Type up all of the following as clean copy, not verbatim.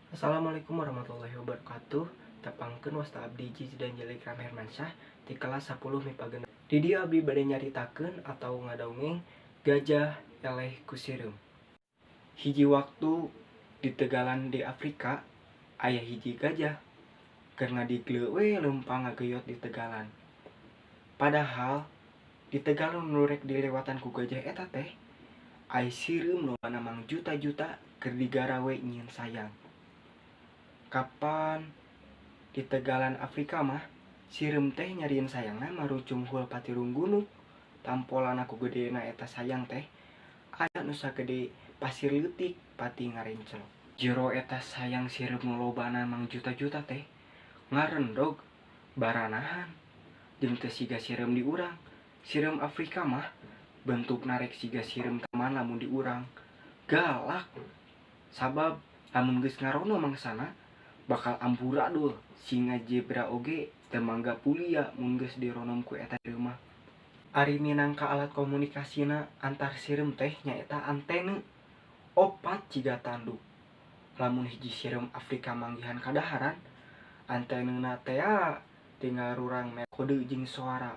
Assalamualaikum warahmatullahi wabarakatuh. Tepangkeun, wasta abdi Jiji dan Jelekram Hermansyah di kelas 10 MIPA 6. Di dieu abdi bade nyaritakeun atau ngadongeng Gajah Eleh ku Sireum. Hiji waktu di tegalan di Afrika aya hiji gajah keur ngadigle we leumpang ngageyot di tegalan. Padahal di tegalan nu rek dilewatan ku gajah eta teh aya sireum lobana mangjuta-juta keur digarawe nyieun sayang. Kapan di tegalan Afrika mah sireum teh nyarieun sayangna marucunghul patirunggunuk. Tampolana ku gedena eta sayang teh aya nu sagede pasir leutik pati ngarencelok. Jero eta sayang sireum nu lobana mangjuta-juta teh ngarendog baranahan jeung teu siga sireum di urang. Sireum Afrika mah bentukna rek siga sireum taman, lamun di urang galak, sabab lamun geus ngarono mangsana bakal amburadul. Singa, zebra oge teu mangga pulia mun geus dironom ku eta sireum mah. Ari minangka alat komunikasina antar sireum teh nyaeta antena opat ciga tanduk. Lamun hiji sireum Afrika manggihan kadaharan, antenena tea tinggal rurang mere kode jeung soara.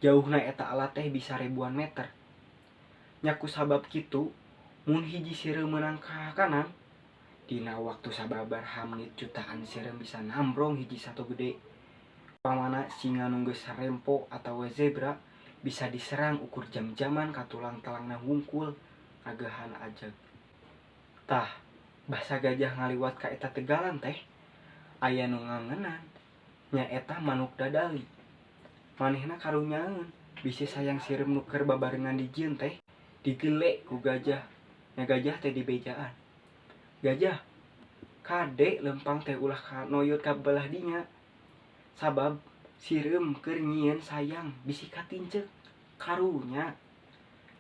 Jauhna eta alat teh bisa ribuan meter. Nya ku sabab kitu, mun hiji sireum meunang kahakanan, dina waktu sababaraha menit jutaan sireum bisa nambrong hiji sato gede. Pamana singa nu geus rempo atawa zebra bisa diserang ukur jam-jaman ka tulang telangna hungkul ngageuhan ajeg. Tah, basa gajah ngaliwat ka eta tegalan teh aya nu ngangenan, nyaeta manuk dadali. Manehna karunyaeun bisi sayang sireum nu keur babarengan dijieun teh digele ku gajah. Nya gajah teh dibejaan, "Gajah, kade leumpang teh ulah kanoyot ka belah dinya, sabab sireum keur nyieun sayang bisi katinceuk. Karunya."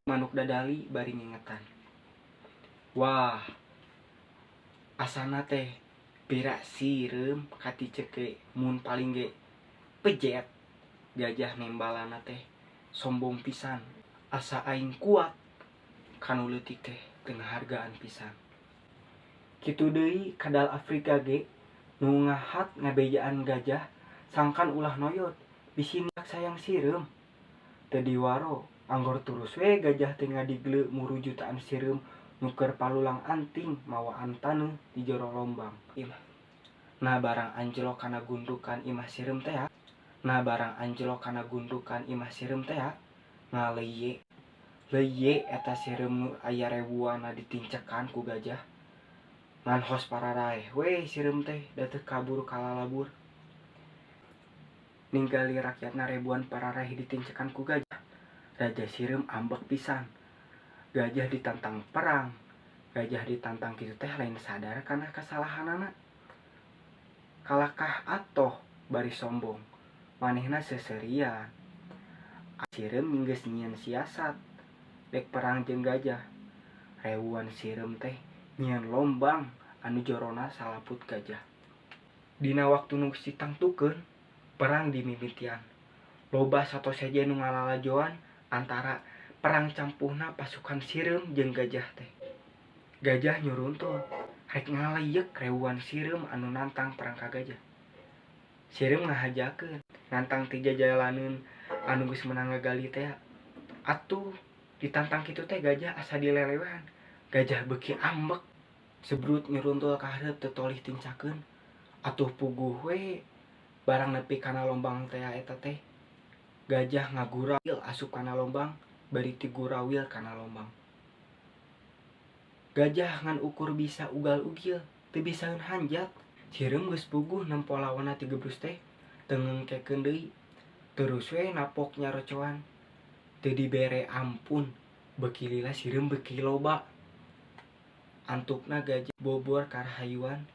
Manuk dadali bari ngingetan, "Wah, asana teh pira sireum katicek ge mun paling ge pejet." Gajah nembalana teh sombong pisan, asa aing kuat, kanu leutik teh teu ngahargaan pisan. Kitu deui kadal Afrika ge nu ngahat ngabejaan gajah sangkan ulah noyot bisi niak sayang sireum. Teu diwaro, anggor turus we gajah teh ngadigle muru jutaan sireum nu keur palulang anting mawa antaneuh di jero lombang imah. Nah, barang anjlok kana gundukan imah sireum tea, nah barang anjlok kana gundukan imah sireum tea, ngaleye leye eta sireum nu aya rebuanna ditincekan ku gajah. Ngan hos pararaeh we sireum teh da teu kabur kalalabur. Ninggali rakyatna rebuan pararaeh ditincekan ku gajah, raja sireum ambek pisan. Gajah ditantang perang. Gajah ditantang kitu teh lain sadar kana kasalahanana, kalakah atoh bari sombong, manehna seuseurian. Sireum geus nyieun siasat dek perang jeung gajah. Rewuan sireum teh nyieun lombang anu jorona salaput gajah. Dina waktu nu geus ditangtukeun, perang dimimitian. Loba sato sejen nu ngalalajoan antara perang campuhna pasukan sireum jeung gajah teh. Gajah nyuruntul rek ngaleyek rewuan sireum anu nantang perang ka gajah. Sireum ngahajakeun nantang ti jajalaneun anu geus meunang ngagali tea. Atuh ditantang kitu teh gajah asa dilelewehan. Gajah beuki ambek, sebrut nyuruntul ka hareup teu tolih tincakeun. Atuh puguh we barang nepi kana lombang tea eta teh gajah ngagurawil asup kana lombang bari tigurawil kana lombang. Gajah ngan ukur bisa ugal-ugil, teu bisaeun hanjat. Sireum geus puguh nempo lawanna tigebrus teh teu ngengkekeun deui, terus we napok nyarocoan, teu dibere ampun. Beuki lila sireum beuki loba. Antukna gajah bobor karahayuan,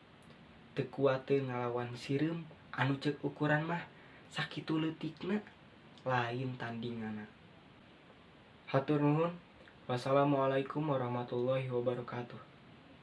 teu kuateun ngalawan sireum anu ceuk ukuran mah sakitu leutikna, lain tandinganna. Hatur nuhun. Wassalamualaikum warahmatullahi wabarakatuh.